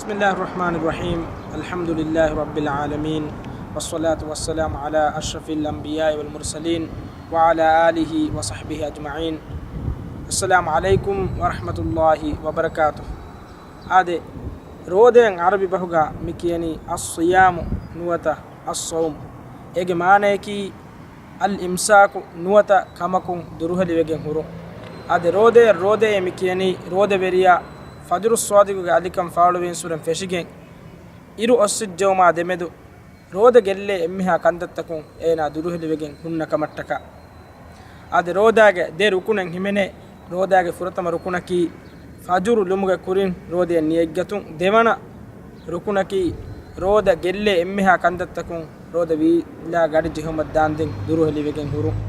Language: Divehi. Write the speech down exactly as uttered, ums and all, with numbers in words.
بسم الله الرحمن الرحيم. الحمد لله رب العالمين، والصلاة والسلام على أشرف الأنبياء والمرسلين، وعلى آله وصحبه أجمعين. السلام عليكم ورحمة الله وبركاته. އާދެ، ރޯދައަށް ޢަރަބި ބަހުގަ މި ކިޔަނީ އައްޞިޔާމު ނުވަތަ އައްޞައުމު. އޭގެ މާނަޔަކީ އަލް އިމްސާކު ނުވަތަ ކަމަކުން ދުރުހެލިވެގެން ހުރުން. އާދެ، ރޯދައަށް ރޯދައޭ މި ކިޔަނީ ރޯދަވެރިޔާ ފަޖުރުއްޞާދިޤުގެ އަލިކަން ފާޅުވެގެންސުރެން ފެށިގެން، އިރު އޮއްސިއްޖައުމާ ދެމެދު ރޯދަ ގެއްލޭ އެންމެހާ ކަންތައްތަކުން އޭނާ ދުރުހެލިވެގެން ހުންނަ ކަމަށްޓަކާ. އާދެ، ރޯދާގެ ދެ ރުކުނެއް ހިމެނޭ. ރޯދާގެ ފުރަތަމަ ރުކުނަކީ ފަޖުރު ލުމުގެ ކުރިން ރޯދައަށް ނިޔަތްގަތުން. ދެވަނަ ރުކުނަކީ ރޯދަ ގެއްލޭ އެންމެހާ ކަންތައްތަކުން ރޯދަ ވީލާ ގަޑި ޖެހުމަށް ދާންދެން ދުރުހެލިވެގެން ހުރުން.